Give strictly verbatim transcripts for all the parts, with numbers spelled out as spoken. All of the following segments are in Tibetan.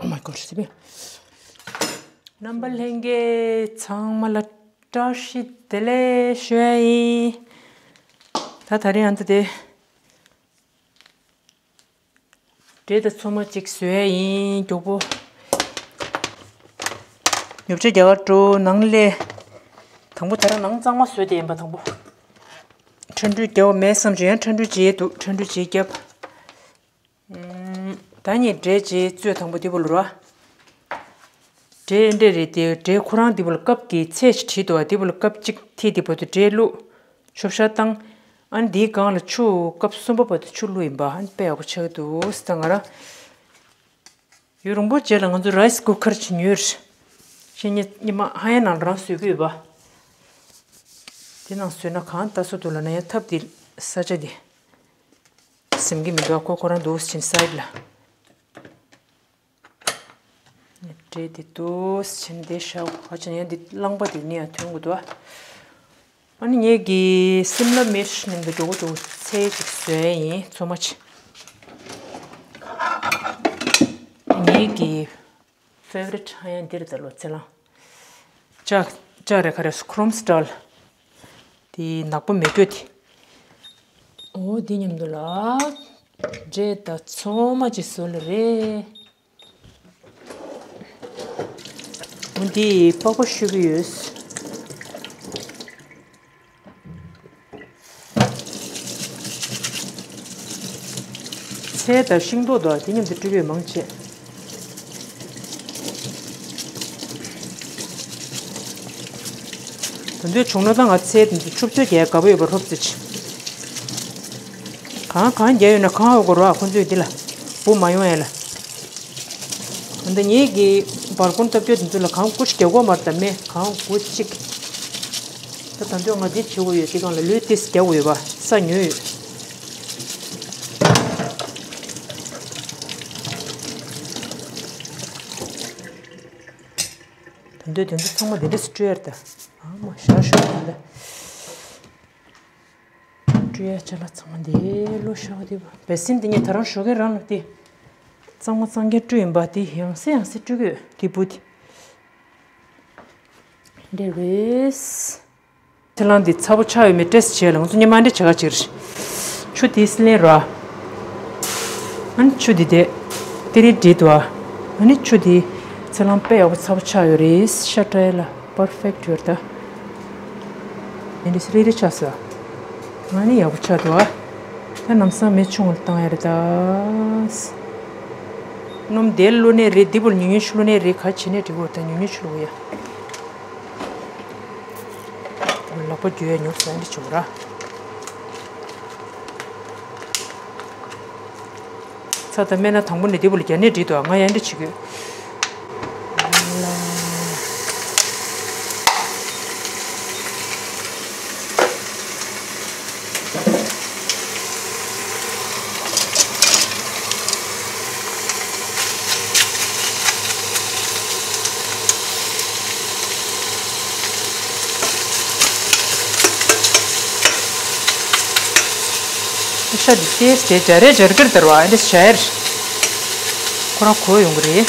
Oh my god, རེད་པས། རྣམ་པ་ལྷན་རྒྱས་ཚང་མ་ལ་བཀྲ་ཤིས་བདེ་ལེགས་ཞུ་ཡ་ཡིན། ད་ད་རིང་ཨ་ད་དེ། འབྲས་དང་ཚོད་མ་གཅིག་བཟོས་ཡིན་མགྱོགས་པོ། ཉོ་ཆ་རྒྱ་གར་འགྲོ་ནང་ལས། དང་པོ་ད་རང་ནང་གཙང་མ་བཟོས་ཏེ་ཡིན་པ་དང་པོ། ཁྲ་འབྲུ་རྒྱག་མེད་བསམ་བྱུང་ཡང་ཁྲ་འབྲུ་བརྗེས་འདུག་ཁྲ་འབྲུ་བརྗེས་རྒྱབ། ད་ངས་འབྲས་བརྗེས་གཙོས་དང་པོ་འདི་བོ་ལ་ར། འབྲས་འབྲས་རེད་དེ་འབྲས་ཁོ་རང་འདི་བོ་ལ་ཀབ་ཀྱི་ཚད་ཅིག་བྲིས་འདུག་འདི་བོ་ལ་ཀབ་གཅིག་ཐིག་འདི་བོ་དུ་འབྲས་བླུགས། ཆུ་བཤལ་བཏང་། ཨ་ནི་འདིའི་སྒང་ལ་ཆུ་ཀབ་གསུམ་པ་བར་དུ་ཆུ་བླུགས་ཡིན་པ་ཨ་ནི་དཔེ་ཡག་པོ་ཆགས་འདུག་ད་ང་རང་ཡུན་རིང་པོ་རྗེས་ལ་ང་ཚོ་རའི་སི་ཀུ་ཀར་ཅིག་ཉོས་རེད། ཤེས་ཉེ་ཉི་མ་ཧ་ཡ་ནང་རང་བཟོས་ཀྱི་ཡོད་པ། དེ་ནང་བཟོས་ན་གང་ལྟ་སོ་འདུག་ལབ་ན་ཡང་ཐབ་དེ་ས་ཆ་དེ་ཟིན་གྱི་མི་འདུག་ཁོ་ཁོ་རང་འདུག་ཕྱིན་སའིད་ལ། འབྲས་དེ་དུས་ཕྱིན་དེ་ཤའོ་ཧ་ཅང་ཡང་འདི་རླངས་པ་དེ་ནི་ཡང་ཐོན་དགོས་འདུག་ཨ་ནི་ངེད་ཀྱི་སིམ་ལ་མིར་ནང་དུ་མགྱོགས་པོ་མགྱོགས་པོ་ཚལ་ཅིག་བཟོས་ཡིན་ཚོད་མ་ཅིག་ངེད་ཀྱི་ཕེ་ཝ་རི་ཊི་ཧ་ཡང་འདིར་ད་ལོ་ཚེ་ལང་ལྕགས་ལྕགས་རེ་ཁ་རེ་ཁོ་རོམ་སི་ཊལ་དེ་ནག་པོ་མེ་སྒྱོགས་དེ། འོ་དེ་མཉམ་དུ་ལ་འབྲས་དང་ཚོད་མ་ཅིག་བཟོ་ལ་རེད། འོ་འདི་པགས་པ་བཤུ་གི་ཡོད། ཚལ་དང་ཤིང་ཏོག་དང་དེ་མཉམ་དུ་བཀྲུས་པའི་མང་ཆེ། ད་དུང་བྱུང་ན་ད་ང་ཚལ་དེ་ཚོ་ཆུ་ཚོད་བརྒྱད་དགའ་པོ་ཡོད་པ་རོབ་ཙི་ཆེ། གང་གང་རྒྱག་ཡོད་ན་གང་འོ་གོ་རོ་ཨ་ཁོ་ཚོས་འདི་ལ་བུ་མ་ཡོང་ཡ་ལ། ད་ངེད་ཀྱི་སྦལ་ཀོན་བཏབ་རྒྱུ་དེ་ཚོ་ལ་གང་ཀུ་ཤི་རྒྱག་གོ་མར་དམ་མེ་གང་ཀུ་ཤི་ཅིག་ད་ད་འདོད་ང་འདི་བྱེད་དགོས་ཡོད་དེ་གང་ལ་ལུས་ཏིས་རྒྱག་དགོས་ཡོད་པ་ས་ཉོས་ཡོད། ད་འདོད་དེ་ཚོ་ཚང་མ་འདི་འདྲས་སུ་སྤྲོད་ཡར་ད་ཨ་མ་ཤར་ཤོར་ད་ལ། སྤྲོད་ཡ་ཅ་ལག་ཚང་མ་འདི་ལོ་ཤོག་དེ་བ་བེ་སིན་དེ་ཉིད་ད་རང་ཞོགས་ཀས་རང་ལ་དེ། གཙང་མ་གཙང་རྐྱང་བཀྲུས་ཡིན་པ་དེ་ཡང་སེ་ཡང་སེ་བཀྲུས་དགོས་དེ་བུ་དེ། འདྲེ་རེས། ཚེ་ལང་འདི་ཚ་པོ་ཆགས་ཡོད་མེད་ཏེས་བྱས་ལ་ང་ཚོ་ཉི་མ་འདྲེ་བྱ་ག་ཅིག་རེད། ཆུ་དེ་སི་ལེན་ར། ཨ་ནི་ཆུ་དེ་དེ། དེ་རིང་འདྲེ་དུ་ཨ། ཨ་ནི་ཆུ་དེ། ཚེ་ལང་དཔེ་ཡག་པོ་ཚ་པོ་ཆགས་ཡོད་རེད་ཤ་ཏྲ་ཡ་ལ། པར་ཕེག་ཊི་ཡོད་ད། ཨེ་འདྲ་སི་རེ་རེ་ཆགས་སོ། ང་ནི་ཡག་པོ་ཆགས་འདུག་ཨ། ད་ནམ་སང་མེ་ཆུང་བ་བཏང་ཡ་རེད་ད། སྣུམ་དེ་བླུགས་ནས་རེད་འདི་བོ་ཉུང་ཉུང་ཆུ་བླུགས་ནས་རེད་ག་བྱེད་ནས་འགྲིག་གོ་ད་ཉུང་ཉུང་ཆུ་བླུགས་ཡ། ལག་པ་རྒྱུ་ཡ་ཉོབ་སོང་འདི་བྱུང་ར། ཚ་ད་སྨན་སྣ་དང་པོ་ནས་འདི་བུ་ལ་རྒྱ་ནད་འདྲིས་དོ་ང་ཡང་འདྲི་བྱེད་དགོས། ཤ་འདི་ཏེས་ཏེ་འཇའ་རེ་འཇར་གིར་དར་བ་འདི་ཤ་ཡར་ཁོ་རང་གོ་ཡོང་གི་རེད།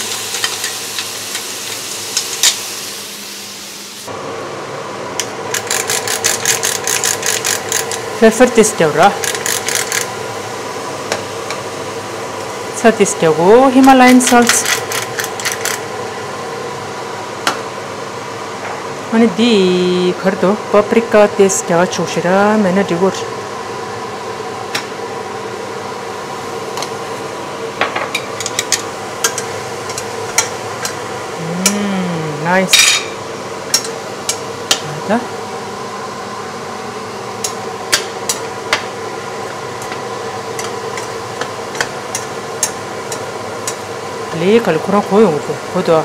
ཕེ་ཕར་ཏེས་རྒྱབ་ར། ཚྭ་ཏེས་རྒྱག་གོ་ཧི་མ་ལ་ཡན་སོལ་ཊི། ཨ་ནི་འདི་གར་དུ་པ་པྲི་ཀ་ཏེས་རྒྱག་ཆོག་ཤི་ར་མེད་ན་འགྲིག་གོ། ཨུམ་ནའིས། ད་ལས་ག་ལ་ཁོ་རང་གོ་ཡོང་གི་གོ་དོ།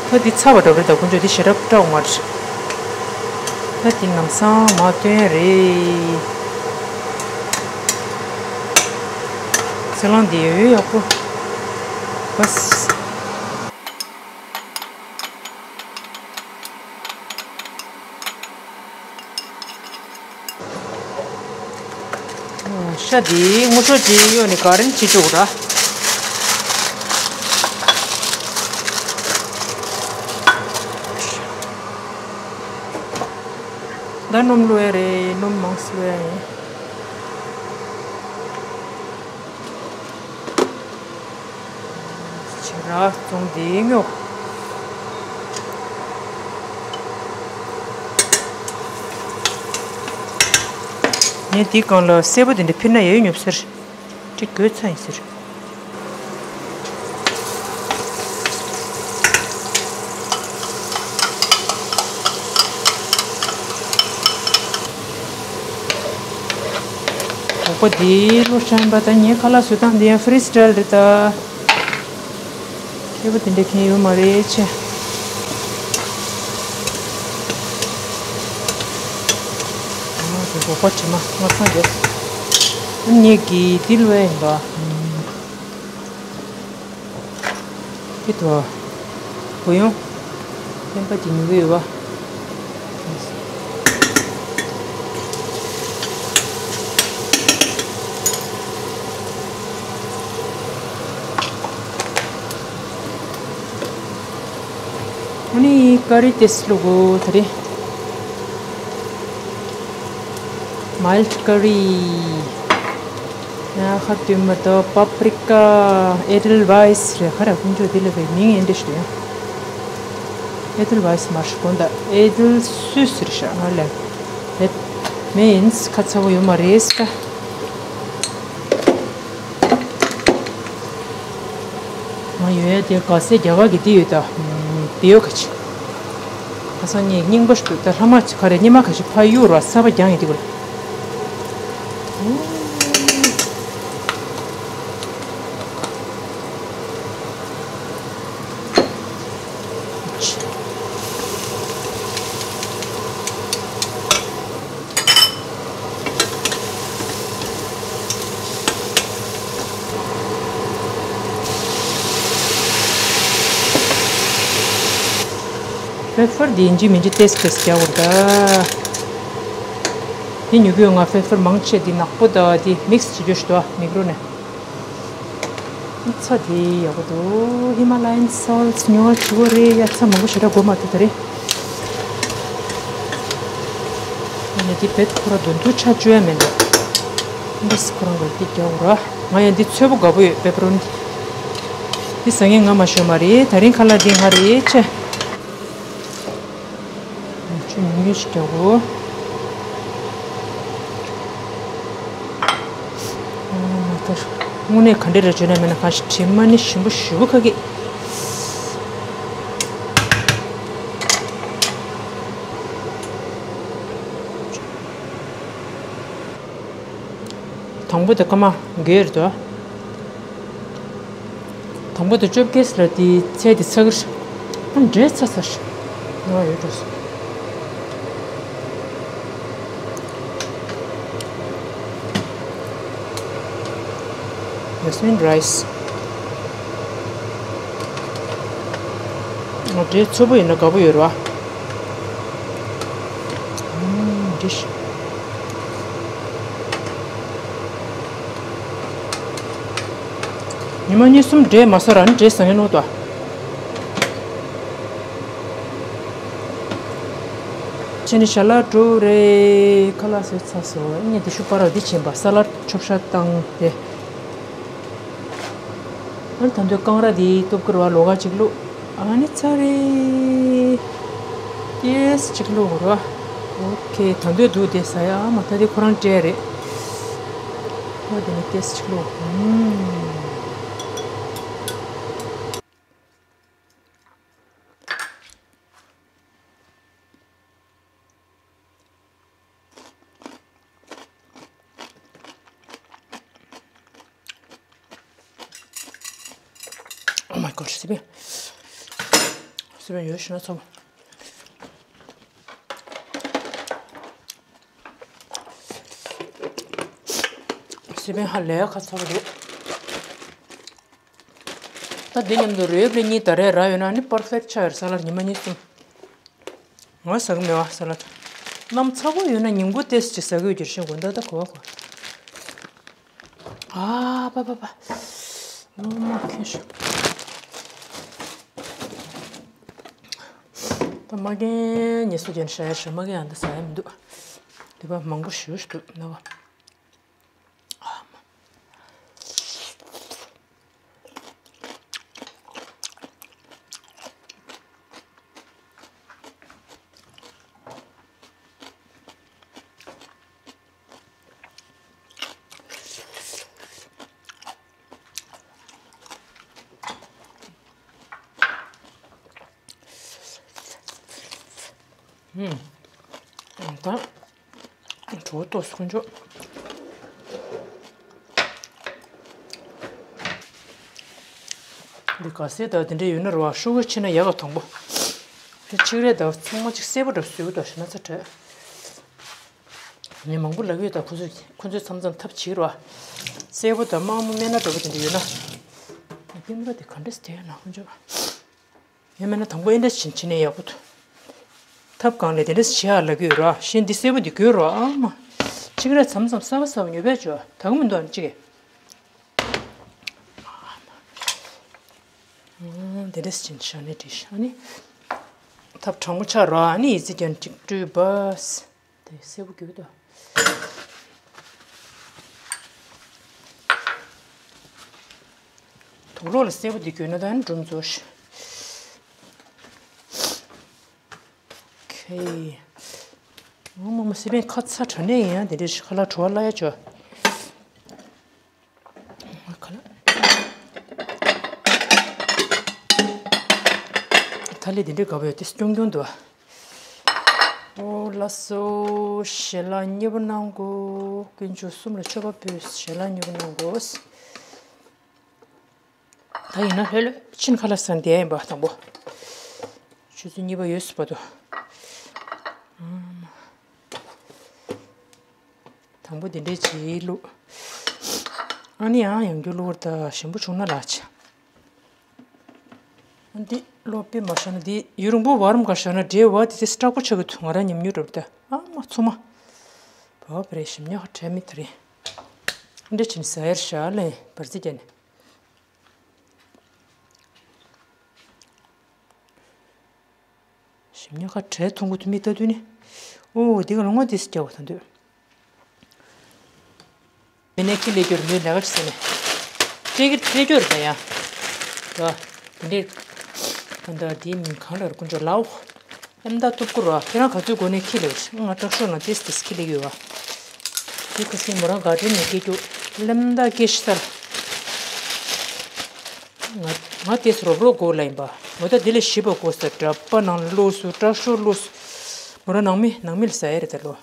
ད་འདི་ཚ་བ་འདྲ་བོ་རེད་ད་དཀོན་མཆོག་འདི་ཞེ་དྲག་སྐྲག་མ་རེད། ད་འདི་ནམ་སང་མ་སྟོན་ཡ་རེད། ཚེ་ལང་འདི་ཡོད་ཡོད་ཡག་པོ། བས། ཤ་དེ་སྔོ་ཤོག་ཅིག་གཡོག་ནས་ག་རེ་བྱེད་ཆོག་ར། ད་སྣུམ་བླུགས་ཡ་རེད། སྣུམ་མང་ཙམ་བླུགས་ཡ་ཡིན། ཆེ་ར་བཙོང་དེ་ཉོ། ངས་དེའི་སྒང་ལ་སེར་པོ་དེ་འདྲ་ཕུལ་ན་ཡ་ཡོད་ཉོབ་ཟེར། དེ་དགོས་ཚ་ཡིན་ཟེར། སྒོག་པ་འདི་བླུགས་ཤག་ཡིན་པ། ད་ངའི་ཁ་ལག་བཟོ་སྟངས་འདི་ཡང་ཕི་རི་སི་ཊའིལ་རེད་ད། མཁས་པ་དེ་འདྲ་མཁན་ཡོད་མ་རེད་ཆེ། ཨ་ནི་སྒོག་པ་དྲི་མ་ང་ཚང་རྒྱབ། ངས་གི་འདི་ལོས་ཡིན་པ། ཨེ་ཏོ། བུ་ཡོང་། སེམས་པ་ཅིག་ཉུག་གི་ཡོད་པ། ཨ་ནི་ཀ་རི་ཏེས་བླུག་གོ་ད་རེ། མའིལ་ཌི་ཀ་རི། ཡ་ཁ་ཏུ་མ་ཏོ་པ་པྲི་ཀ། ཨེ་ཌལ་ཝེས་རེད། ཁ་ར་ཀུན་སྤྱོད་འདི་ལ་བའི་མིང་ཨེ་འདྲ་ཞིག་ཡ། ཨེ་ཌལ་ཝེས་མར་ཤི་གོན་ད་ཨེ་ཌལ་སུས་རེད་ཤག་ང་ལ། ལེད་མིན་ཁ་ཚ་བོ་ཡོད་མ་རེད་ཀ། ང་ཡོད་ཡ་དེ་ག་སེ་རྒྱ་གར་གྱི་དེ་ཡོད་ད། བི་ཡོ་ག་ཆི། ཁ་སང་ངས་རྙིང་པ་ཞིག་འདུག་ད་ལྷ་མ་ཆི་ག་རེ་རྙིང་མ་ག་ཞིག་ཕ་ཡུ་ར་ས་བ་རྒྱང་ཡིན་དེ་གོ། ཕེ་ཕར་འདི་ཡིན་གཅིག་མིན་གཅིག་ཏེས་ཏེས་རྒྱག་དགོས་ད། འདི་ཉོ་གི་ཡོད། ང་ཕེ་ཕར་མང་ཆེ་འདི་ནག་པོ་དང་འདི་མིག་སི་བྱེད་རྒྱུ་ཞིག་འདུག་མིག་རོ་ནས། ཚྭ་དེ་ཡག་པོ་འདུག་ཧི་མ་ལ་ཡན་སོལ་ཊི་ཉོ་བ་བྱེད་དགོས་རེད་ཡ། ཚྭ་མང་པོ་ཞེ་དྲག་དགོས་མ་ཐུབ་ད་རེད། ཨ་ནི་དེ་བེད་ཁོ་ར་དོན་དུ་ཆ་བཅོས་ཡ་མེད་འདུག་འདི་སི་ཁོ་རང་གི་དེ་རྒྱག་ར། ང་ཡང་འདི་ཚོས་པོ་དགའ་པོ་ཡོད། པེ་པ་རོ་ནི་འདི་ཟ་མཁན་ང་མ་ཤོད་མ་རེད། ད་རིང་ཁ་ལག་འདི་ང་རེད་ཆེ། ཆུ་ཉུང་ཉུང་ཞིག་རྒྱག་གོ། ཨོ་མ་ཐར། དངོས་གནས་ག་འདྲ་རེད་བརྗོད་ན་མེད་ན་གང་ཞིག་དྲི་མ་ནི་ཞིམ་པོ་ཞེ་པོ་ཁ་གི། དང་པོ་དེ་སྐར་མ་བརྒྱད་རེད་དོ། དང་པོ་དེ་བཅོ་བརྒྱད་ལ་དེའི་ཚལ་དེ་ཚ་གི་རེད། ཨ་འདྲེ་ཚ་ཚ་ཞིག་ནོར་ཡོད་འགྲོ་སོང་། Jasmine rice། ཨ་འདྲེ་ཚ་པོ་ཡིན་ན་དགའ་པོ་ཡོད་རེད་བ། ཨུམ་འདྲེ་ཞིག་ཉི་མ་གཉིས་གསུམ་འདྲེ་མ་ཟ་ར་ནི་འདྲེ་ཟ་ངེ་ནོ་ཏོ། ཁྱེད་ནི་ཞལ་ལག་འགྲོ་རེད། ཁ་ལག་བཟོས་ཚར་སོང་། ཨེ་ངས་དེ་ཤུ་པ་ར་འདི་བྱིན་པ་ས་ལ་ཆོབ་ཤ་བཏང་སྟེ། ཨ་ནི་ད་དུང་རྐང་ར་འདི་སྟོབས་ཀུར་བ་ལོག་ག་ཅིག་བླུགས། ཨ་ནི་ཚར་རེད། ཏེས་ཅིག་བླུགས་ར། ཨོ་ཁེ། ད་དུང་འདུག་དེ་ཟ་ཡ་མ་ད་དེ་ཁོ་རང་སྤྲད་རེད། ཨོ་དེ་ནི་ཏེས་ཅིག་བླུགས། ཨུམ། Oh my god, སི་པན། སི་པན་ཡོད་ཤི་ན་ཚ་བོ། སི་པན་ཧ་ལས་ཁ་ཚ་བོ་འདུག་ད་འདི་མཉམ་དུ་རོལ་པ་གཉིས་ད་རེས་རག་ཡོད་ན་ནི་པར་ཕེག་ཆགས་ཡོད་རེད། ས་ལར་ཉི་མ་གཉིས་གསུམ། ང་ཟ་གི་མེད་བ་ས་ལར། གནམ་ཚ་པོ་ཡོད་ན་ཉིན་གུང་ཏོག་ཙམ་ཅིག་ཟ་གི་ཡོད་རྒྱུ་རེད་ཤག་དགོང་དག་ད་གོ་བ་གོ། ཨ་པ་པ་པ། ངོ་མ་ཁེངས་ཤོག་ད་མ་རྒན་ཉེས་སུ་རྒྱན་ཤ་ཡ་ཤ་མ་རྒན་ཨ་འདི་ཟ་ཡ་མི་འདུག་འདི་པ་མང་པོ་ཞུ་ཞུ་འདུག་ན་བ། ཧུམ། ད། གྲོད་ཏོག་སོང་ཆོག་འདི་ག་སེ་ད་དེ་འདྲ་ཡོད་ན་རོ་ཤོག་གུ་ཕྱིན་ན་ཡག་ག་དང་པོ། ཕྱི་ཆིག་རེད་ད་ཚང་མ་ཅིག་སེར་པོ་འདྲ་བཟོས་གི་འདུག་ཤ་ན་ཚ་དྲོད། ངས་མང་པོ་ལབ་ཡོད་ད་ཁོ་ཚོས་ཁོ་ཚོས་མཚམས་མཚམས་ཐབས་བྱེད་རོ། སེར་པོ་དང་དམར་མོ་སྨན་སྣ་འདྲ་པོ་དེ་འདྲ་ཡོད་ན། སྤེན་པ་དེ་ག་འདྲས་དེ་ན་ཁོ་ཚོས། ཡང་མིན་ན་དང་པོ་ཨེ་འདྲ་བྱིན་བྱིན་ནས་ཡག་པོ་འདུག་ཐབས་གང་ལས་དེ་འདྲ་བྱེད་ཡག་ལབ་ཀྱི་ཡོད་ར་ཤིན་འདི་གསལ་པོ་འདི་དགོས་ར་ཨ་མ། ཅིག་ར་མཚམས་མཚམས་གསར་པ་གསར་པ་ཉོ་བས་ཅོ་ད་གི་མི་འདུག་ཨ་ནི་ཅིག་གི་དེ་འདྲ་བྱིན་བྱ་ནས་བྲིས་ཤག་ཨ་ནི། ཐབས་དྲང་པོ་ཆགས་ར་ཨ་ནི་ཡི་ཙི་རྒྱན་ཅིག་སྤྲུལ་བས། དེ་སེར་པོ་རྒྱུག་དོ། དུག་ལོག་ལ་སེར་པོ་འདི་རྒྱུག་ན་ད་ནི་འགྲུམ་རྫོགས་ཤི། ཁེ། ངོ་མ་མ་སེ་བན་ཁ་ཚ་དྲ་ནས་ཡིན་ཡང་དེ་འདྲའི་ཤི་ཁ་ལག་བྲོ་བ་སླ་ཡ་ཅོ། ཁ་ལག་ཐ་ལི་དེ་འདྲའི་དགའ་བོ་ཡོད་དེ་སྐྱོང་སྐྱོང་འདུག་ཨོ་ལགས་སོ། ཞལ་ལག་མཉེས་པོ་གནང་གོ། དཀོན་མཆོག་གསུམ་ལ་མཆོད་པ་ཕུལ། ཞལ་ལག་མཉེས་པོ་གནང་གོ། ད་ཡིན་ན་ལྷོད་ལྷོད་ཕྱིན་ཁ་ལག་ཟ་བསྡད་ཡིན་པ་དང་པོ། ཆུ་ཚོད་གཉིས་པ་ཡོལ་སོང་བར་དུ། དང་པོ་དེ་འདྲས་བྱེད་བླུགས། ཨ་ནི་ཡང་ཡང་རྒྱུ་བླུགས་ད་ཞིམ་པོ་བྱུང་ན་ལགས་ཆ། འདི་ལོ་པི་མ་ཤ་ན་འདི་ཡུ་རུང་པོ་བར་མ་ག་ཤ་ན་འདྲེ་བ་འདི་ཚེ་སྐྲག་པོ་ཆགས་ཀྱི་འདུག་ང་རང་ཉམས་མྱོང་འགྲོ་ད་ཨ་མ་ཚོ་མ། བ་བ་རེ་ཞིམ་ཉག་བྲལ་མི་ད་རེ། འདྲེ་ཆིན་ཟ་ཡར་ཤ་ལེ་བར་རྩི་རྒྱ་ནི། ཞིམ་ཉག་ཁ་བྲལ་མཐོང་གི་འདུག་མིག་ལྟ་དུས་ནི། ཨོ་འདི་ག་ལ་ངོ་འདི་སི་རྒྱག་པ་དང་འདོད། མི་ནས་ཁྱི་ལས་སྐྱོར་མོས་ལས་ཀ་ཅི་ཟེར་ནས། སྤྲད་ཀྱི་སྤྲད་སྐྱོར་ད་ཡ། ད། དེ་འདྲས། ད་ལྟ་དེའི་མིང་གང་ལ་ར་དཀོན་མཆོག་ལའོ། ཨེམ་ད་ཐུབ་ཀུ་ར་ཁྱེད་རང་ག་ཚོད་སྒོ་ནས་ཁྱི་ལས་ང་དྲག་ཤོས་ང་ཏེས་ཏེས་ཁྱི་ལས་ཡོད་བ། དེ་ཁ་སེང་མོ་རང་ག་དྲིན་ནས་སྐྱེ་རྒྱུ། ལམ་ད་སྐྱེ་ཤི་ས་ལ། ང་ང་དེས་རོབ་རོབ་དགོས་ལ་ཡིན་པ། ངོ་ད་དེ་ལས་ཞིབ་པ་དགོས་ས་གྲྭ་པ་ནང་ལོས་སུ་དྲག་ཤོས་ལོས་སུ། མོ་རང་ནང་མི་ནང་མི་ལ་ཟ་ཡ་རེད་ད་ལོ།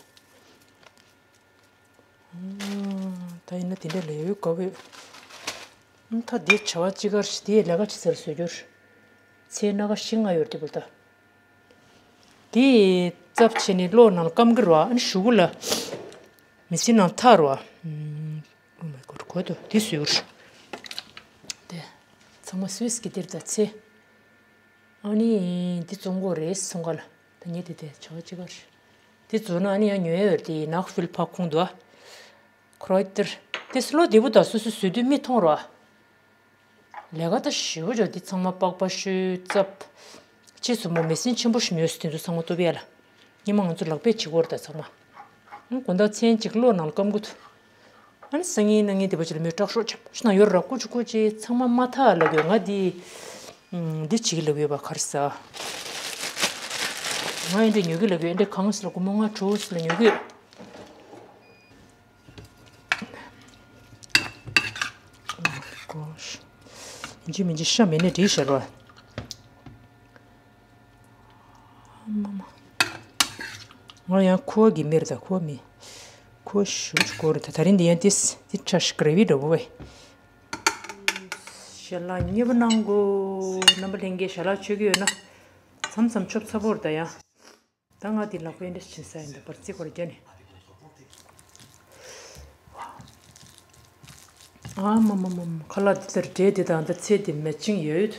ད་ཡིན་ན་དེ་འདྲ་ལས་ཡོད་དགའ་བོས། ད་དེ་བྱ་བ་ཅི་གར་ཞིག་དེ་ལས་ཀ་ཅི་ཟེར་བཟོ་རྒྱུར། ཚེ་སྣ་ཁ་ཤི་ང་ཡོད་དེ་བུ་ད། དེ་རྩབ་བྱས་ནས་གློག་ནང་སྐམ་གི་རེད་བ། ཨ་ནི་གཞུག་གུ་ལ་མི་ཚེ་ནང་ཐར་བ། Oh my god གོ་དོ་དེ་སུས་རེད། དེ་ཚང་མ་སུས་ཀྱི་དེར་ད་ཚེ། ཨ་ནི་འདི་བཙོང་གོ་རེད་སོང་ག་ལ་ད་ཉེ་དེ་དེ་བྱ་བ་ཅི་ག་རེད། དེ་བཙོང་ན་ཨ་ནི་ཡང་ཉོ་ཡ་ཡོད་དེ་ནག་ཧྥིལ་ཕ་ཁོང་དུ་ཨ། ཁོ་ར་དེར་དེ་སུ་ལོ་དེ་བུ་ད་སུ་སུ་སུ་དུས་མི་མཐོང་རོ་ཨ། ལས་ཀ་ད་ཞེ་པོ་ཅོ་འདི་ཚང་མ་པགས་པ་བཤུས་རྩབ། ཕྱིས་སུ་མོ་མེ་ཤིན་ཆེན་པོ་ཞིག་ཉོས་སུ་དེ་ཚོ་ཚང་མ་གཏུབ་ཡ་ལ། ཉི་མ་ང་ཚོ་ལག་པས་བྱེད་དགོས་རེད་ད་ཚང་མ། ཨང་དགོང་དག་མཚན་གཅིག་གློག་ནང་ལ་སྐམ་གུ་ཐུ། ཨ་ནི་སང་ཉིན་གནངས་ཉིན་དེ་པ་ཅིག་ལ་མོས་དྲག་ཤོས་ཆབ་ཤི་ན་ཡོད་ར་ཀུ་ཅི་ཀུ་ཅི་ཚང་མ་མ་ཐག་ལ་གོ་ང་འདི། འདི་བྱེད་ཀྱི་ལབ་ཡོད་པ་གར་ས། ང་ཨེ་འདྲས་ཉོ་གི་ལབ་ཡོད་ཨེ་འདྲས་གང་སི་ལ་སྒོར་མོ་ལྔ་དྲུག་སི་ལ་ཉོ་གི་ཡོད། Oh my gosh ཡིན་གཅིག་མིན་གཅིག་ཤ་མེད་ནས་བྲིས་ཤར་བ། ཨ་མ་མ། ང་ཡང་ཁུ་བ་གི་མེར་ད་ཁུ་བ་མེ། ཁུ་བ་ཞུ་ཅི་གོ་རེ་ད་ད་རིང་འདི་ཡང་ཏིས་ཏི་ཁྲ་ཤི་གྲེ་བི་འགྲོ་བོ་བས། ཞལ་ལག་མཉེས་པོ་གནང་གོ། རྣམ་པ་ལྷན་རྒྱས་ཞལ་ལག་མཆོད་ཀྱི་ཡོད་ན། མཚམས་མཚམས་མཆོད་ཚ་པོ་རེད་ད་ཡང་། ད་ང་འདི་ལག་པས་འདྲ་བྱིན་ས་ཡིན་ད་བར་རྩི་བར་རྒྱ་ནི། ཨ་མ་མ་མ་མ་ཁ་ལག་འདི་ལྟར་འདྲེས་དེ་དང་འདི་ཚེ་འདི་མེ་ཆིང་ཡོད།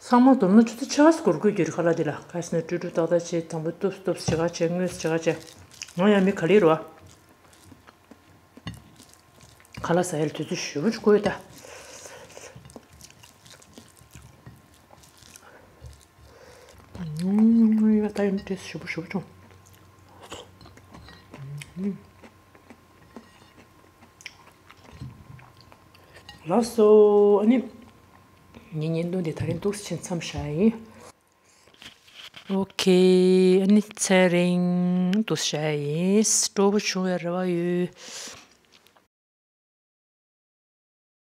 ཚང་མ་མདོར་ན་ཆུ་ཚོད་ཕྱེད་ཀ་ཙམ་འགོར་དགོས་ཀྱི་རེད། ཁ་ལག་འདི་ལ་ག་ཟེར་ན་དཀྲུག་དཀྲུག་ཏག་ཏག་བྱས། དང་པོ་སྟོབས་སྟོབས་བྱེད་ག་བྱས། དངོས་སུ་བྱེད་ག་བྱས། ང་ཡང་མི་ག་ལེར་རོ། ཁ་ལག་ཟ་ཡ་ལ་དུས་ཚོད་ཞེ་པོ་ཅིག་འགོར་ཡོད་ད། ཨུམ། ཡ་ད་ཡིན་ཏེ་ཞེ་པོ་ཞེ་པོ་བྱུང་། ཨུམ། ལགས་སོ། ཨ་ནི་ངའི་བརྙན་ཐུང་འདི་ད་རིང་འདུག་སེ་ཕྱིན་མཚམས་བཞག་ཡིན། ཨོ་ཁེ། ཨ་ནི་ཚེ་རིང་འདུག་སེ་བཞག་ཡིན། སྤྲོ་པོ་བྱུང་བའི་རེ་བ་ཡོད།